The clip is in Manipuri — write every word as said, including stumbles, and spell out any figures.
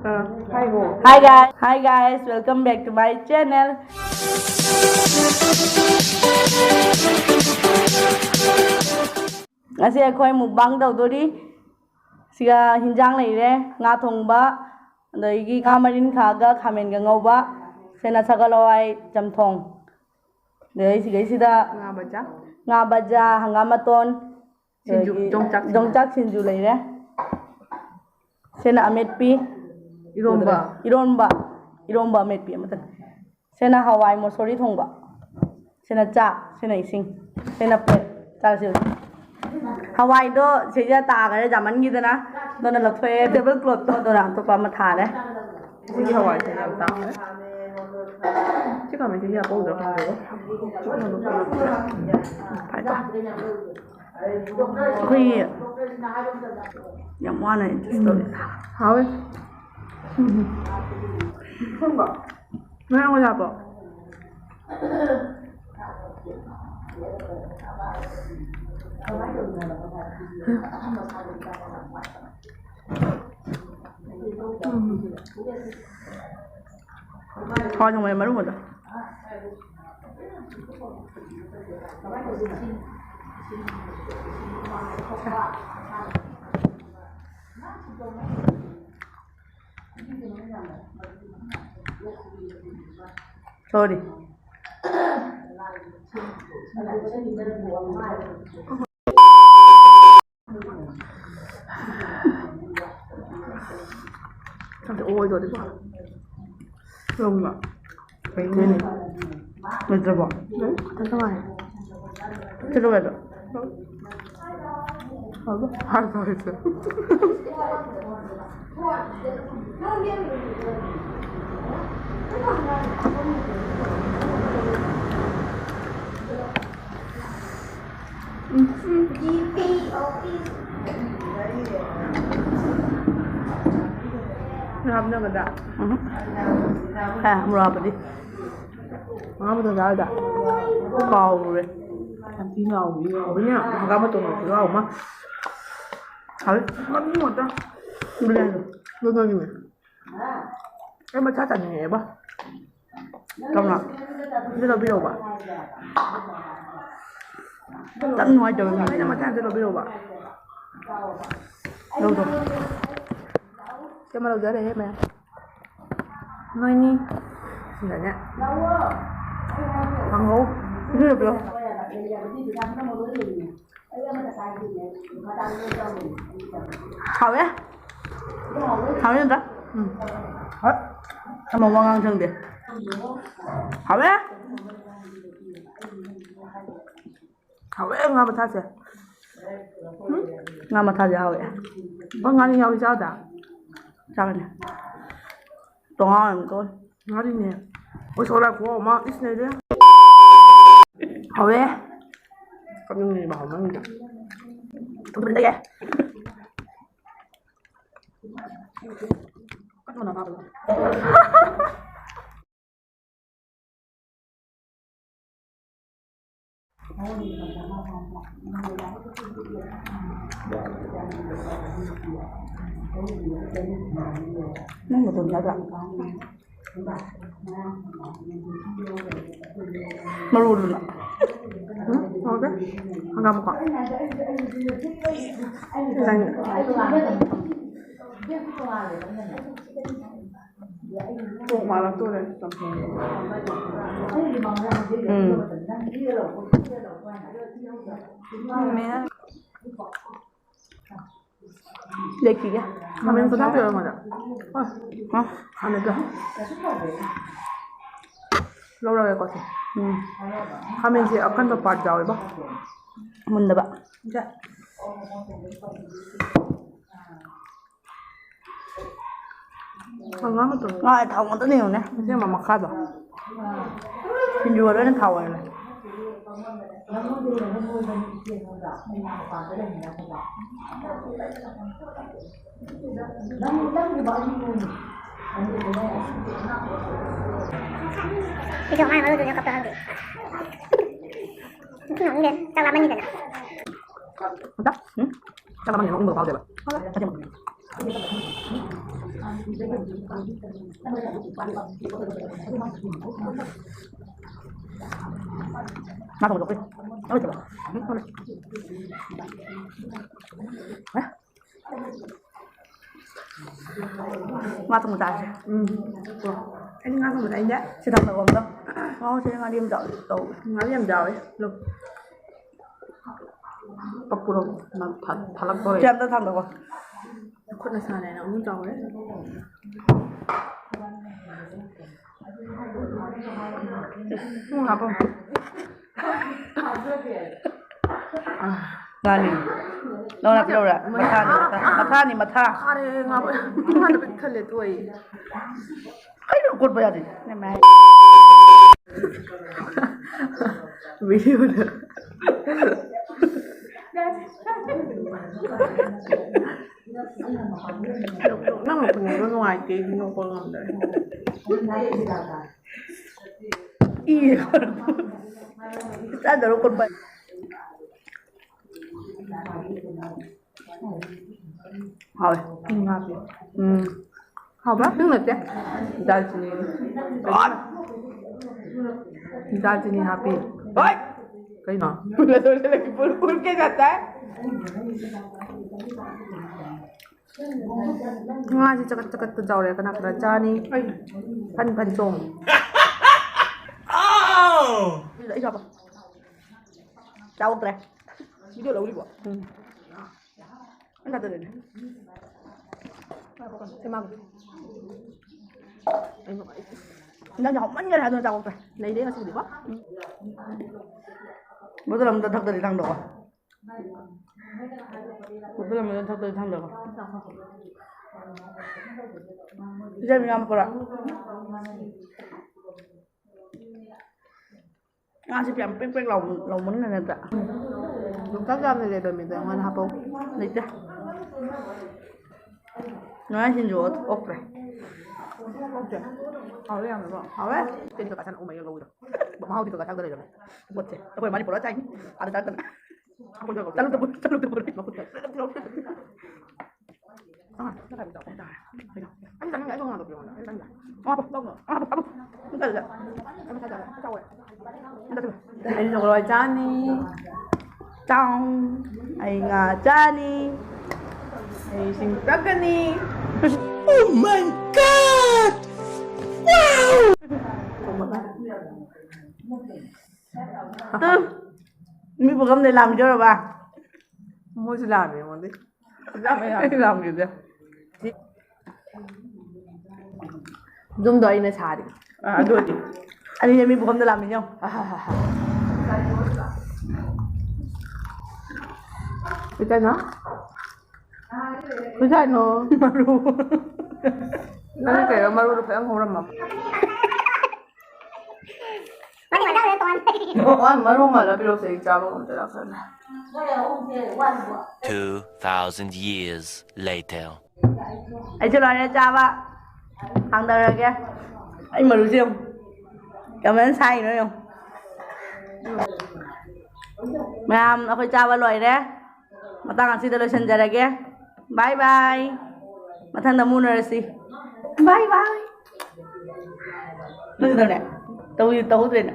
Hi guys, hi guys, welcome back to my channel. ꯉꯁꯤ ꯑꯩꯈꯣꯏ mukbang ꯇꯧꯗꯣꯔꯤ꯫ ꯁꯤꯒ ꯍꯤꯟꯖꯥꯡ ꯂꯩꯔꯦ, ꯉꯥ ꯊꯣꯡꯕ, ꯑꯗꯒꯤ ꯉꯥ ꯃꯔꯤꯟ ꯈꯥꯒ ꯈꯥꯃꯦꯟꯒ ꯉꯧꯕ, ꯁꯤꯅ ꯁꯒꯣꯜ ꯍꯋꯥꯏ ꯆꯝꯊꯣꯡ, ꯑꯗꯩ ꯁꯤꯒꯩꯁꯤꯗ ꯉꯥ ꯕꯖꯥ, ꯉꯥ ꯕꯖꯥ, ꯍꯪꯒꯥꯝ ꯃꯇꯣꯟ, ꯁꯤꯡꯖꯨ, ꯑꯗꯒꯤ ꯌꯣꯡꯆꯥꯛ ꯁꯤꯡꯖꯨ꯫ ꯌꯣꯡꯆꯥꯛ ꯁꯤꯡꯖꯨ ꯂꯩꯔꯦ꯫ ꯁꯤꯅ ꯑꯃꯦꯠꯄꯤ꯫ ꯏꯔꯣꯝꯕ꯫ ꯏꯔꯣꯝꯕ꯫ ꯏꯔꯣꯝꯕ ꯑꯃꯦꯠꯄꯤ ꯑꯃꯇꯪ꯫ ꯁꯤꯅ ꯍꯋꯥꯏ ꯃꯣꯁꯣꯔꯤ ꯊꯣꯡꯕ꯫ ꯁꯤꯅ ꯆꯥꯛ꯫ ꯁꯤꯅ ꯏꯁꯤꯡ꯫ ꯁꯤꯅ plate꯫ ꯆꯥꯔꯁꯤ ꯍꯧꯖꯤꯛ꯫ ꯍꯋꯥꯏꯗꯣ ꯁꯤꯗ ꯇꯥꯈꯔꯦ, ꯌꯥꯝꯃꯟꯈꯤꯗꯅ꯫ ꯑꯗꯨꯅ ꯂꯧꯊꯣꯛꯑꯦ꯫ Table clothꯇꯣ ꯑꯗꯨꯅ ꯑꯇꯣꯞꯄ ꯑꯃ ꯊꯥꯔꯦ꯫ ꯁꯤꯒꯤ ꯍꯋꯥꯏꯁꯤꯅ ꯌꯥꯝ ꯇꯥꯡꯉꯦ꯫ ꯁꯤ ꯈꯥꯃꯦꯟꯁꯤꯗꯤ ꯍꯥꯞꯄꯧꯗ꯭ꯔꯥ ꯈꯪꯗꯦꯕꯣ꯫ ꯆꯨꯞꯅ ꯑꯗꯨꯝ ꯄꯨꯂꯞ ꯄꯨꯂꯞ꯫ ꯐꯥꯏ ꯇꯥꯔꯦ꯫ ꯑꯩꯈꯣꯏꯒꯤ ꯌꯥꯝ ꯋꯥꯅ adjust ꯇꯧꯔꯤ꯫ ꯍꯥꯎꯋꯦ꯫ ꯅꯪ ꯑꯣꯖꯥꯕꯣ? ꯍꯋꯥꯏ ꯊꯣꯡꯕ ꯃꯔꯨ ꯃꯗꯣ꯫ Sorry. ꯆꯥꯛꯁꯦ ꯑꯣꯏꯗꯣꯔꯤꯕꯣ? ꯂꯣꯡꯕ꯫ ꯂꯩꯇꯦꯅꯦ꯫ ꯂꯩꯇ꯭ꯔꯕꯣ? ꯂꯩ꯫ ꯈꯛꯇ ꯉꯥꯏꯔꯦ꯫ ꯆꯠꯂꯨ ꯌꯥꯗ꯭ꯔꯣ? ꯍꯥꯏꯕ ꯍꯥꯏꯕ ꯍꯥꯏꯁꯦ꯫ ꯍꯥꯞꯅꯒꯗ꯭ꯔꯥ? ꯎꯝ꯫ ꯍꯥ, ꯃꯣꯔꯣꯛ ꯍꯥꯞꯄꯗꯤ꯫ ꯉꯥ ꯃꯇꯣꯟ ꯆꯥꯔꯣꯏꯗ? ꯀꯥꯎꯔꯨꯔꯦ꯫ ꯌꯥꯝ ꯊꯤꯅ ꯍꯥꯎꯕꯅꯤ꯫ ꯍꯥꯎꯕꯅꯤ꯫ ꯍꯪꯒꯥꯝ ꯃꯇꯣꯟ ꯍꯥꯎꯕꯗꯣ ꯍꯥꯎꯃ꯫ ꯍꯥꯎꯋꯤ꯫ ꯉꯥꯅꯨ ꯉꯥꯛꯇ꯫ ꯑꯗꯨꯅꯦ ꯍꯥꯏꯁꯦ꯫ ꯑꯗꯨꯅꯅꯤꯅꯦ꯫ ꯑꯩ ꯃꯆꯥ ꯆꯥꯅꯤꯡꯉꯛꯑꯦꯕ꯫ ꯀꯝꯂꯥ? ꯑꯝꯇ ꯂꯧꯕꯤꯔꯛꯎꯕ꯫ ꯌꯥꯝ ꯅꯨꯡꯉꯥꯏꯇꯕ ꯃꯤꯅ ꯃꯆꯥ ꯑꯝꯇ ꯂꯧꯕꯤꯔꯛꯎꯕ꯫ ꯂꯧꯗꯣ꯫ ꯁꯤ ꯑꯃ ꯂꯧꯖꯔꯦꯍꯦ ꯃꯌꯥꯝ꯫ ꯅꯣꯏꯅꯤ꯫ ꯁꯤꯗꯅꯦ꯫ ꯀꯥꯡꯍꯧ꯫ ꯄꯤꯔꯣ, ꯄꯤꯔꯣ꯫ ꯍꯥꯎꯋꯦ? ꯍꯥꯎꯋꯦ ꯅꯠꯇ꯭ꯔꯥ? ꯎꯝ꯫ ꯍꯣꯏ꯫ ꯑꯃ ꯋꯥꯉꯥꯡ ꯁꯪꯗꯦ꯫ ꯍꯥꯎꯋꯦ? ꯍꯥꯎꯋꯦ ꯉꯥ ꯃꯊꯥꯁꯦ꯫ ꯎꯝ? ꯉꯥ ꯃꯊꯥꯁꯦ ꯍꯥꯎꯋꯦ꯫ ꯅꯪ ꯉꯥꯔꯤ ꯌꯥꯎꯔꯗꯤ ꯆꯥꯗ꯭ꯔꯥ? ꯆꯥꯒꯅꯤ꯫ ꯇꯣꯉꯥꯟ ꯑꯃ ꯇꯧꯋꯦ꯫ ꯉꯥꯔꯤꯅꯦ꯫ ꯎꯁꯣꯏ ꯋꯥꯏ ꯈꯨꯍꯥꯎ ꯑꯃ꯫ ꯏꯁ ꯅꯩꯔꯦ꯫ ꯍꯥꯎꯋꯦ꯫ ꯀꯞꯅꯤꯡꯉꯦ ꯃꯍꯥꯎ ꯃꯅꯨꯡꯗ꯫ ꯊꯨꯝꯍꯜꯂꯒꯦ꯫ ꯅꯪ ꯅꯇꯣꯝ ꯆꯥꯗ꯭ꯔꯥ? ꯃꯔꯨꯗꯨꯅ꯫ ꯎꯝ, ꯍꯥꯎꯗꯦ꯫ ꯍꯪꯒꯥꯝ ꯃꯀꯣ꯫ ꯅꯪ꯫ ꯀꯣꯛ ꯃꯥꯜꯂꯛꯇꯣꯔꯦ ꯆꯝꯊꯣꯡꯗꯣ꯫ ꯎꯝ꯫ ꯎꯝ, ꯃꯌꯥꯝ꯫ ꯂꯩꯈꯤꯒꯦ꯫ ꯈꯥꯃꯦꯟ ꯈꯨꯊꯥꯛ ꯇꯧꯔꯣ ꯑꯩꯉꯣꯟꯗ꯫ ꯍꯥ? ꯈꯥꯃꯦꯟꯗꯣ꯫ ꯂꯧꯔꯒꯦꯀꯣ ꯁꯦ꯫ ꯎꯝ꯫ ꯈꯥꯃꯦꯟꯁꯦ ꯑꯀꯟꯕ part ꯌꯥꯎꯋꯦꯕ꯫ ꯃꯨꯟꯗꯕ꯫ ꯁꯦ꯫ ꯍꯪꯒꯥꯝ ꯃꯇꯣꯟ꯫ ꯉꯥ ꯊꯥꯎ ꯉꯥꯛꯇꯅꯦ ꯌꯦꯡꯉꯨꯅꯦ꯫ ꯑꯁꯦꯡꯕ ꯃꯈꯥꯗꯣ꯫ ꯁꯤꯡꯖꯨꯒ ꯂꯣꯏꯅ ꯊꯥꯎ ꯑꯣꯏꯔꯦ꯫ ꯁꯤꯁꯨ ꯑꯉꯥꯡ ꯑꯃꯗꯨꯅ ꯀꯞꯄ ꯈꯪꯗꯦ꯫ ꯅꯨꯄꯤ ꯉꯥꯛꯇꯅꯦ, ꯆꯥꯛ ꯂꯥꯝꯃꯟꯈꯤꯗꯅ꯫ ꯑꯝꯇ? ꯎꯝ? ꯆꯥꯛ ꯂꯥꯝꯃꯟꯈꯤꯗꯅ ꯎꯪꯕꯒ ꯐꯥꯎꯗꯦꯕ꯫ ꯐꯥꯎꯗꯦ꯫ ꯆꯥꯛ ꯂꯥꯝꯃꯟꯈꯤꯗꯅ꯫ ꯉꯥ ꯊꯣꯡꯕ ꯂꯧꯈ꯭ꯔꯦ꯫ ꯂꯧꯈ꯭ꯔꯦ꯫ ꯉꯥ ꯊꯣꯡꯕ ꯆꯥꯔꯁꯦ꯫ ꯎꯝ꯫ ꯑꯩꯗꯤ ꯉꯥ ꯊꯣꯡꯕ ꯆꯥꯅꯤꯡꯗꯦ꯫ ꯁꯤ ꯊꯝꯂꯒ ꯑꯝꯇ꯫ ꯑꯣ, ꯁꯤꯗ ꯉꯥꯔꯤ ꯑꯃ ꯌꯥꯎꯔꯤ꯫ ꯇꯧ꯫ ꯉꯥꯔꯤ ꯌꯥꯝ ꯌꯥꯎꯋꯦ꯫ ꯂꯧ꯫ ꯄꯛꯄ꯭ꯔꯣ? ꯅꯪ ꯊꯥ-, ꯊꯥꯂꯛꯇꯣꯔꯦ꯫ ꯁꯤ ꯑꯝꯇ ꯊꯥꯡꯗꯣꯛꯑꯣ꯫ ꯈꯨꯠꯅ ꯁꯥꯟꯅꯩꯅ ꯑꯃꯨꯛ ꯆꯥꯎꯔꯦ꯫ ꯎꯝ, ꯍꯥꯞꯄꯣ꯫ ꯉꯥꯅꯤ꯫ ꯂꯧꯔ ꯄꯤꯔꯛꯎꯔꯥ? ꯃꯊꯥꯅꯤ, ꯃꯊꯥ꯫ ꯃꯊꯥꯅꯤ, ꯃꯊꯥ꯫ ꯈꯥꯔꯦ, ꯉꯥ-, ꯉꯥꯅ ꯄꯤꯛ ꯊꯜꯂꯦ, ꯇꯣꯛꯑꯦ꯫ ꯀꯩꯅꯣ ꯀꯣꯠꯄ ꯌꯥꯗꯦ? ꯅꯃꯥꯏ꯫ ꯚꯤꯗꯤꯑꯣꯗ꯫ ꯅꯪ ꯅꯣꯛꯅꯤꯡꯕꯗꯣ ꯅꯨꯡꯉꯥꯏꯇꯦ, ꯑꯩꯗꯤ ꯅꯣꯛꯄ ꯉꯝꯗ꯭ꯔꯦ꯫ ꯏ ꯆꯥꯗꯔꯣ ꯀꯣꯠꯄ꯫ ꯍꯥꯎꯋꯦ꯫ ꯎꯝ, ꯍꯥꯞꯄꯦ꯫ ꯎꯝ꯫ ꯍꯥꯎꯕ꯭ꯔꯥ? ꯅꯪ ꯅꯠꯇꯦ꯫ ꯗꯥꯜꯆꯤꯅꯤ꯫ ꯗꯥꯜꯆꯤꯅꯤ ꯍꯥꯞꯄꯤ꯫ ꯀꯩꯅꯣ? ꯎꯔ ꯀꯩ ꯉꯥꯛꯇ? ꯉꯥꯁꯦ ꯆꯀꯠ ꯆꯀꯠꯇ ꯆꯥꯎꯔꯦ꯫ ꯀꯅꯥ ꯀꯅꯥ ꯆꯥꯅꯤ? ꯐꯟ ꯐꯟ ꯆꯣꯡ꯫ ꯑꯩꯁꯨ ꯍꯥꯞꯄꯣ꯫ ꯆꯥꯎꯗ꯭ꯔꯦ꯫ ꯚꯤꯗꯤꯑꯣ ꯂꯧꯔꯤꯕꯣ? ꯎꯝ꯫ ꯑꯩ ꯅꯠꯇꯗꯅꯦ꯫ ꯁꯤ ꯃꯥꯒꯤ꯫ ꯏꯟꯖꯥꯡꯁꯦ ꯍꯥꯎꯃꯟꯈꯔꯦ ꯑꯗꯨꯅ ꯆꯥꯎꯗ꯭ꯔꯦ꯫ ꯂꯩꯔꯦ ꯉꯁꯤꯒꯤꯗꯤꯀꯣ꯫ ꯕꯣꯇꯜ ꯑꯃꯗ ꯊꯛꯇꯗꯤ ꯊꯥꯡꯗꯣꯛꯑꯣ꯫ ꯕꯣꯇꯜ ꯑꯃꯗ ꯊꯛꯇꯗꯤ ꯊꯥꯡꯗꯣꯛꯑꯣ꯫ ꯏꯆꯦ ꯃꯤꯉꯥ ꯄꯨꯔꯛꯑꯣ꯫ ꯉꯥꯁꯦ ꯌꯥꯝ ꯄ꯭ꯔꯦꯛ ꯄ꯭ꯔꯦꯛ ꯂꯥꯎ-, ꯂꯥꯎꯃꯟꯈ꯭ꯔꯦ ꯅꯠꯇ꯭ꯔꯥ? ꯌꯣꯡꯆꯥꯛ ꯌꯥꯝꯅ ꯂꯩꯕ ꯃꯤꯗꯣ ꯑꯩꯉꯣꯟꯗ ꯍꯥꯞꯄꯛꯎ꯫ ꯂꯩꯇꯦ꯫ ꯅꯨꯡꯉꯥꯏ ꯁꯤꯡꯖꯨ ꯑꯣꯛꯇ꯭ꯔꯦ꯫ ꯑꯣꯛꯇ꯭ꯔꯦ? ꯍꯥꯎꯋꯦ ꯌꯥꯝꯅꯀꯣ꯫ ꯍꯥꯎꯋꯦ? ꯇꯤꯟ ꯀꯩꯀꯥ ꯁꯟ ꯎꯃꯩꯒ ꯂꯧꯕꯗꯣ꯫ ꯃꯍꯥꯎꯗꯤ ꯀꯀꯥ ꯊꯥꯛꯇ ꯂꯩꯔꯝꯃꯦ꯫ ꯄꯣꯠꯁꯦ꯫ ꯑꯩꯈꯣꯏ ꯃꯥꯗꯤ ꯄꯨꯔꯥ ꯆꯥꯏꯅꯤ꯫ ꯑꯥꯗ ꯆꯥꯔꯛꯇꯅ꯫ ꯆꯠꯂꯨ ꯇꯕꯨ-, ꯆꯠꯂꯨ ꯇꯕꯨ-, ꯃꯈꯨꯠꯇ꯫ ꯆꯠꯂꯨ ꯇꯕꯨ-, ꯆꯠꯂꯨ ꯇꯕꯨ-꯫ ꯑꯥ, ꯆꯠꯂꯨ ꯇꯕꯨ-꯫ ꯑꯩ ꯂꯣꯛꯂꯣꯏ ꯆꯥꯅꯤ꯫ ꯆꯥꯎ꯫ ꯑꯩ ꯉꯥ ꯆꯥꯅꯤ꯫ ꯑꯩ ꯏꯁꯤꯡ ꯊꯛꯀꯅꯤ꯫ Oh my God! Wow! ꯇꯨ, ꯃꯤ ꯄꯨꯈꯝꯗ ꯂꯥꯝꯖꯧꯔꯕ? ꯃꯣꯏꯁꯨ ꯂꯥꯝꯃꯦ ꯑꯩꯉꯣꯟꯗꯩ꯫ ꯂꯥꯝꯃꯦ, ꯂꯥꯝꯃꯦ꯫ ꯑꯩ ꯂꯥꯝꯈꯤꯗꯦ꯫ ꯑꯗꯨꯝꯗꯣ ꯑꯩꯅ ꯁꯥꯔꯤ꯫ ꯑꯥ, ꯑꯗꯨ ꯑꯣꯏꯗꯤ꯫ ꯑꯅꯤꯁꯦ ꯃꯤ ꯄꯨꯈꯝꯗ ꯂꯥꯝꯃꯤꯅꯦ ꯌꯦꯡꯉꯣ꯫ ꯑꯍꯥꯍꯥꯍꯥ꯫ ꯀꯩꯗꯧꯅꯣ? ꯀꯩꯗꯧꯅꯣ? ꯃꯔꯨ꯫ ꯅꯪ ꯀꯩꯅꯣ ꯃꯔꯨꯗꯣ ꯐꯖꯅ ꯍꯧꯔꯝꯃꯕ? ꯃꯔꯨ ꯃꯥꯜꯂ ꯄꯤꯔꯛꯁꯦ, ꯑꯩ ꯆꯥꯕ ꯉꯝꯗꯣꯏꯔꯥ ꯈꯪꯗꯦ꯫ Two thousand years later. ꯑꯩꯁꯨ ꯂꯣꯏꯔꯦ ꯆꯥꯕ꯫ ꯍꯥꯡꯗꯔꯒꯦ꯫ ꯑꯩ ꯃꯔꯨꯁꯦ ꯌꯦꯡꯉꯨ꯫ ꯀꯃꯥꯏꯅ ꯁꯥꯏꯅꯣ ꯌꯦꯡꯉꯨ꯫ ꯃꯌꯥꯝ ꯑꯩꯈꯣꯏ ꯆꯥꯕ ꯂꯣꯏꯔꯦ꯫ ꯃꯇꯥꯡ ꯑꯁꯤꯗ ꯂꯣꯏꯁꯤꯟꯖꯔꯒꯦ꯫ Bye bye꯫ ꯃꯊꯪꯗ ꯑꯃꯨꯛ ꯎꯅꯔꯁꯤ꯫ Bye bye꯫ ꯅꯪ ꯀꯩꯗꯧꯔꯦ? ꯇꯧ-, ꯇꯧꯍꯧꯗ꯭ꯔꯦꯅꯦ꯫